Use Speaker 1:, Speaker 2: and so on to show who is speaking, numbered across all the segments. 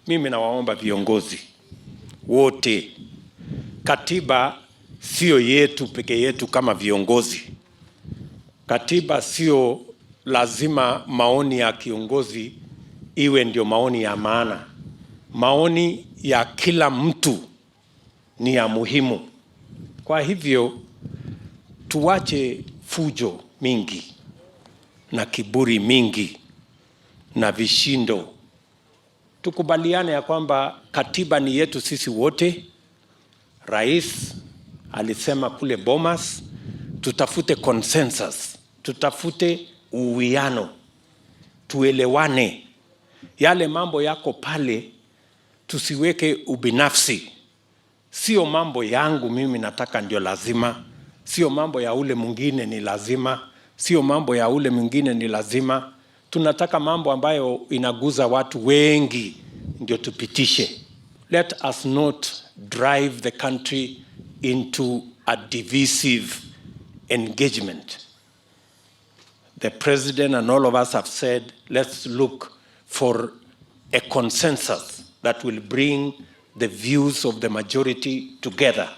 Speaker 1: Mimi nawaomba viongozi wote, katiba sio yetu peke yetu kama viongozi. Katiba sio lazima maoni ya kiongozi iwe ndio maoni ya maana. Maoni ya kila mtu ni ya muhimu. Kwa hivyo tuache fujo mingi na kiburi mingi na vishindo. Tukubaliane ya kwamba katiba ni yetu sisi wote. Rais alisema kule Bomas, tutafute consensus, tutafute uwiano, tuelewane. Yale mambo yako pale, tusiweke ubinafsi. Sio mambo yangu mimi nataka ndio lazima, sio mambo ya ule mwingine ni lazima, sio mambo ya ule mwingine ni lazima. Tunataka mambo ambayo inaguza watu wengi ndio tupitishe. Let us not drive the country into a divisive engagement. The president and all of us have said, let's look for a consensus that will bring the views of the majority together.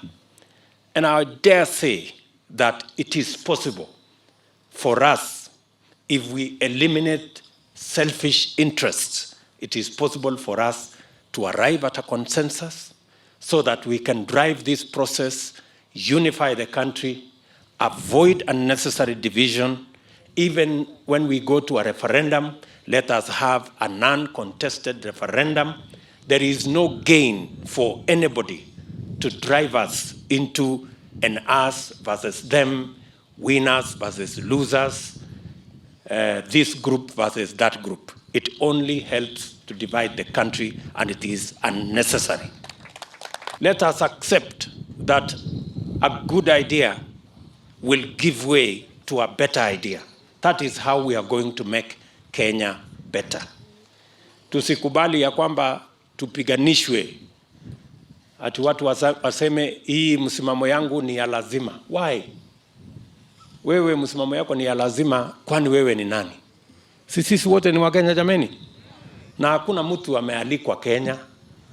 Speaker 1: And I dare say that it is possible for us, if we eliminate selfish interests, it is possible for us to arrive at a consensus so that we can drive this process, unify the country, avoid unnecessary division. Even when we go to a referendum, let us have a non contested referendum. There is no gain for anybody to drive us into an us versus them, winners versus losers, this group versus that group. It only helps to divide the country, and it is unnecessary. Let us accept that a good idea will give way to a better idea. That is how we are going to make Kenya better. Tusikubali ya kwamba tupiganishwe ati watu waseme hii msimamo yangu ni ya lazima. Why? Wewe msimamo yako ni ya lazima, kwani wewe ni nani? Si sisi wote ni Wakenya, jameni? Na hakuna mtu amealikwa Kenya,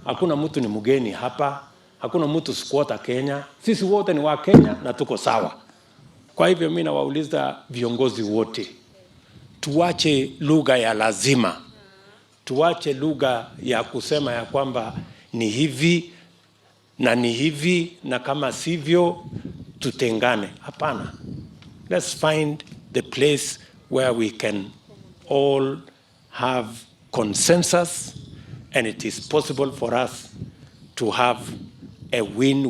Speaker 1: hakuna mtu ni mgeni hapa, hakuna mtu squatter Kenya. Sisi wote ni Wakenya na tuko sawa. Kwa hivyo mimi nawauliza viongozi wote, tuache lugha ya lazima, tuache lugha ya kusema ya kwamba ni hivi na ni hivi na kama sivyo tutengane. Hapana, let's find the place where we can all have consensus, and it is possible for us to have a win-win.